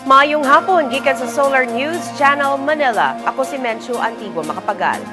Maayong hapon gikan sa Solar News Channel Manila. Ako si Menchu Antigua Makapagal.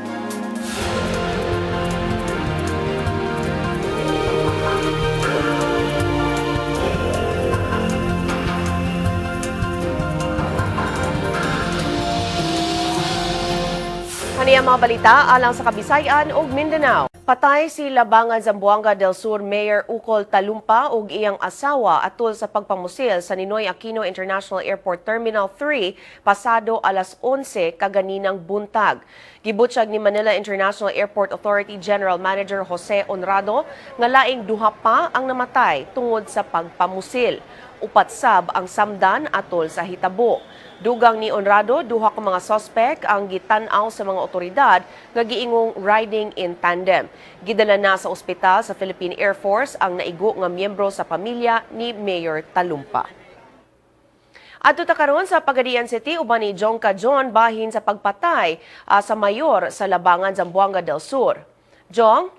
Kaniya mga balita alang sa Kabisayan ug Mindanao. Patay si Labangan, Zamboanga del Sur Mayor Ukol Talumpa ug iyang asawa atol sa pagpamusil sa Ninoy Aquino International Airport Terminal 3 pasado alas 11 kaganinang buntag. Gibutyag ni Manila International Airport Authority General Manager Jose Honrado nga laing duha pa ang namatay tungod sa pagpamusil. Upat sab ang samdan atol sa hitabo. Dugang ni Honrado, duha ka mga suspect ang gitan-aw sa mga otoridad nga giingong riding in tandem. Gidala na sa ospital sa Philippine Air Force ang naigo nga miyembro sa pamilya ni Mayor Talumpa. Adto ta karon sa Pagadian City uban ni Jong Cajon bahin sa pagpatay sa mayor sa Labangan, Zamboanga del Sur. Jong?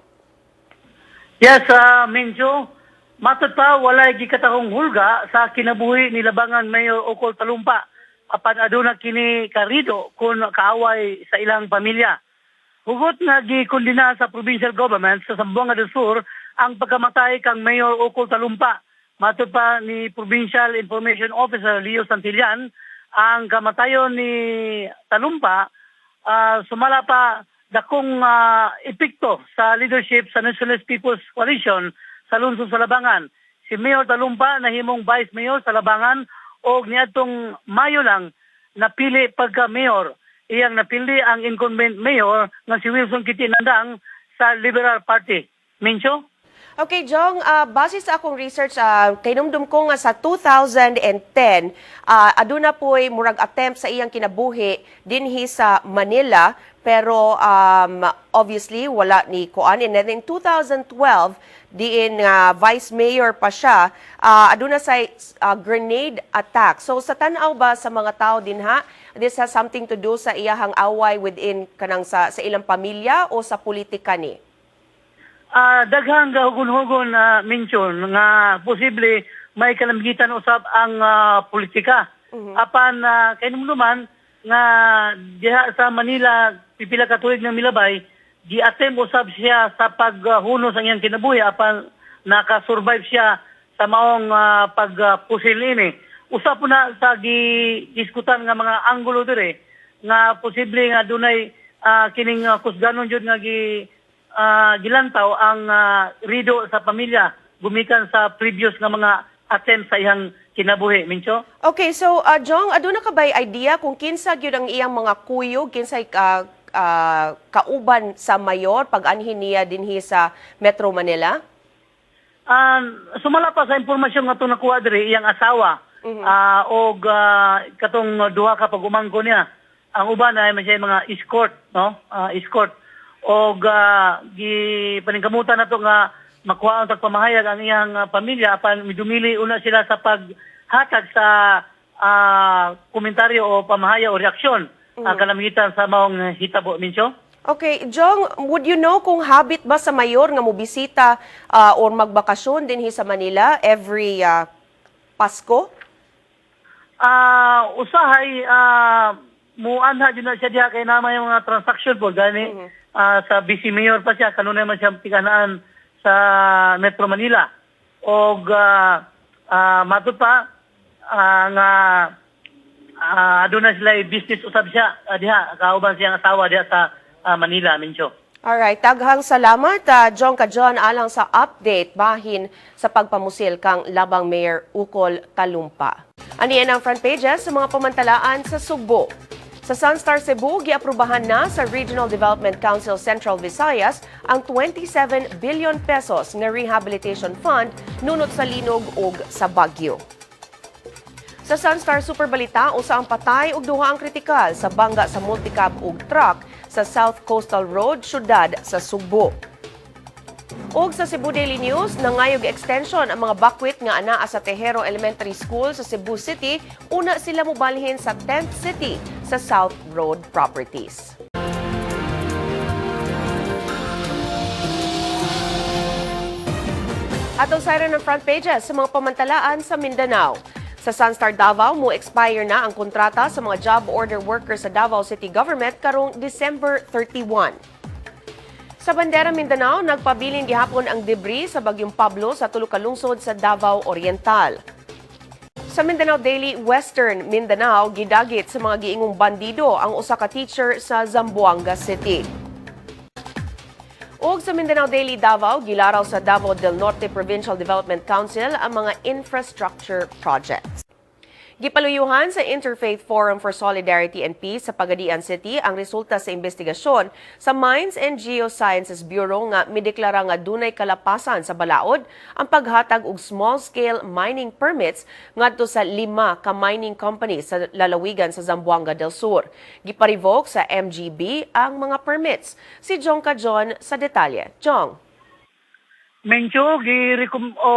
Yes, Minjo. Matod pa, walay gikatakong hulga sa kinabuhi ni Labangan Mayor Ukol Talumpa apan aduna kini karido kung kaaway sa ilang pamilya. Hugot nga gikondena sa provincial government sa Zamboanga del Sur ang pagkamatay kang Mayor Ukol Talumpa. Matod pa ni Provincial Information Officer Leo Santillan, ang kamatayon ni Talumpa sumala pa dakong epekto sa leadership sa Nationalist People's Coalition sa lungsod sa Labangan. Si Mayor Talumpa nahimong Vice Mayor sa Labangan og niadtong Mayo lang napili pagka mayor. Iyang napili ang incumbent mayor nga si Wilson Kiti Nandang sa Liberal Party. Mincho? Okay, Jong, base sa akong research, kahinumdum ko nga sa 2010, aduna po'y murag attempt sa iyang kinabuhi dinhi sa Manila, pero obviously wala ni kuan. And then in 2012, diin vice mayor pa siya, aduna say grenade attack. So sa tan-aw ba sa mga tao dinha, this has something to do sa iyahang away within kanang sa ilang pamilya o sa politika ni? Daghang gahugon-hugon na mention nga posible may kalamgitan usab ang politika. Apan kahinumduman nga diha sa Manila pipila ka tuig ng milabay, gi-attempt usab siya sa paghunos ang iyang kinabuhi apan naka-survive siya sa maong pagpusil ini. Usab po na sa gi-diskutan nga mga anggulo dire nga posible nga dunay kining kusganon jud nga gilantaw ang rido sa pamilya gumikan sa previous nga mga attempt sa iyang kinabuhi, Mincho. Okay, so Jong, aduna ka ba'y idea kung kinsa gyud ang iyang mga kuyog, kinsay kauban sa mayor pag-anhin niya dinhi sa Metro Manila? Sumala pa sa impormasyon nga itong nakuha diri, iyang asawa og katong duha ka pag-umangko niya. Ang uban ay may siya mga escort, no? Escort. Og gipaningkamutan nato nga makuha ang tagpamahayag ang iyang pamilya apan midumili una sila sa paghatag sa komentaryo o pamahayag o reaksyon kalamitan sa maong hitabo, Mincho. Okay, Jong, would you know kung habit ba sa mayor nga mobisita or magbakasyon dinhi sa Manila every Pasko? Usahay muanha jud na siya diha kay naman yung mga transaction po gani. Sa vice mayor pa siya, kanunay man siyang tikanaan sa Metro Manila. Og matod pa nga aduna sila business usab siya diha kauban siyang asawa diha sa Manila, Mincho. Alright, daghang salamat Jong Cajon alang sa update bahin sa pagpamusil kang Labang Mayor Ukol Talumpa. Aniyan ang front pages sa mga pamantalaan sa Sugbo. Sa Sunstar Cebu, giaprubahan na sa Regional Development Council Central Visayas ang 27 billion pesos nga rehabilitation fund nunot sa linog ug sa bagyo. Sa Sunstar Super Balita, usa ang patay ug duha ang kritikal sa bangga sa multicab ug truck sa South Coastal Road, syudad sa Sugbo. Ug sa Cebu Daily News, nangayog extension ang mga bakwit nga anaa sa Tejero Elementary School sa Cebu City, una sila mobalhin sa 10th City sa South Road Properties. Atong siren ng front pages sa mga pamantalaan sa Mindanao. Sa Sunstar Davao, mo expire na ang kontrata sa mga job order workers sa Davao City Government karong December 31. Sa Bandera Mindanao, nagpabilin gihapon ang debris sa Bagyong Pablo sa tulo ka lungsod sa Davao Oriental. Sa Mindanao Daily Western Mindanao, gidagit sa mga giingong bandido ang usa ka teacher sa Zamboanga City. Ug sa Mindanao Daily Davao, gilaraw sa Davao del Norte Provincial Development Council ang mga infrastructure projects. Gipaluyuhan sa Interfaith Forum for Solidarity and Peace sa Pagadian City ang resulta sa investigasyon sa Mines and Geosciences Bureau nga mideklara nga dunay kalapasan sa balaod ang paghatag og small-scale mining permits ngadto sa lima ka mining companies sa lalawigan sa Zamboanga del Sur. Gipa-revoke sa MGB ang mga permits. Si Jong Kajon sa detalye. Jong. Mencho, o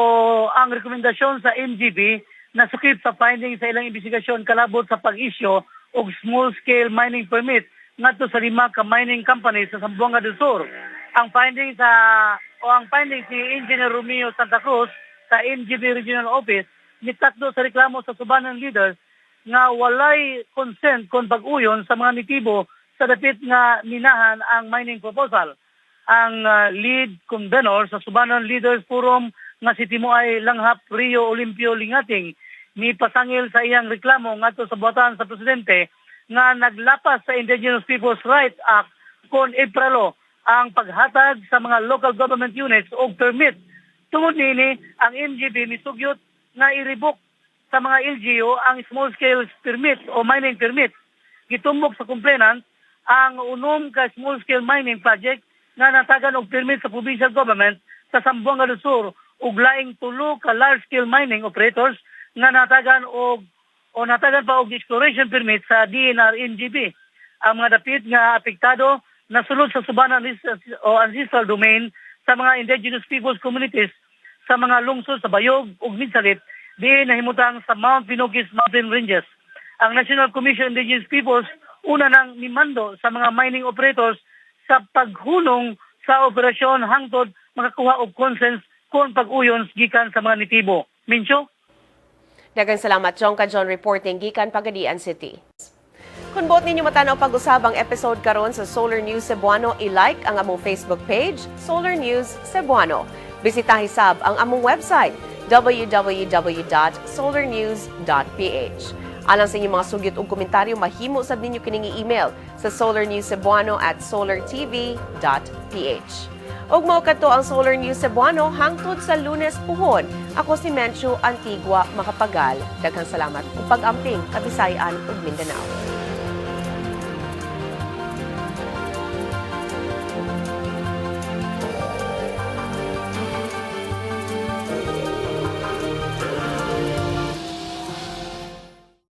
ang rekomendasyon sa MGB nasukip sa finding sa ilang investigasyon kalabot sa pag-isyu og small-scale mining permit ngadto sa lima ka mining companies sa Zamboanga del Sur. Ang finding sa o ang findings ni Engineer Romeo Santa Cruz sa MGB Regional Office nitakdo sa reklamo sa Subanan leaders nga walay consent kon pag-uyon sa mga nitibo sa dapit nga minahan ang mining proposal. Ang lead convenor sa Subanan Leaders Forum nga si Timuay Langhap Rio Olimpio Lingating ni pasangil sa iyang reklamo ngadto sa buhatan sa presidente nga naglapas sa Indigenous Peoples Rights Act kon IPRA ang paghatag sa mga local government units og permit. Tungod niini, ang MGB misugyot nga i-revoke sa mga LGU ang small scale permit o mining permit. Gitumbok sa complainant ang unom ka small scale mining project nga natagan og permit sa provincial government sa Zamboanga del Sur ug laing tulo ka large scale mining operators nga natagan og o natagan pa og exploration permit sa DENR MGB. Ang mga dapit nga apektado nasulod sa Subanan o ancestral domain sa mga indigenous peoples communities sa mga lungsod sa Bayog ug Midsalit diin nahimutang sa Mount Pinukis Mountain Ranges. Ang National Commission on Indigenous Peoples una nang mimando sa mga mining operators sa paghunong sa operasyon hangtod makakuha og consent kon pag-uyon gikan sa mga nitibo. Mincho? Daghang salamat, Jong Kajon, reporting gikan Pagadian City. Kung buot ninyo matanaw pag-usab ang episode karon sa Solar News Cebuano, i-like ang among Facebook page, Solar News Cebuano. Bisitahi sab ang among website, www.solarnews.ph. Alang sa inyong mga sugyot ug komentaryo, mahimo sad ninyo kining i-email sa solarnewscebuano@solartv.ph. Ug mao kadto ang Solar News Cebuano hangtod sa Lunes puhon. Ako si Menchu Antigua Makapagal. Daghang salamat ug pag-amping, Kabisayaan ug Mindanao.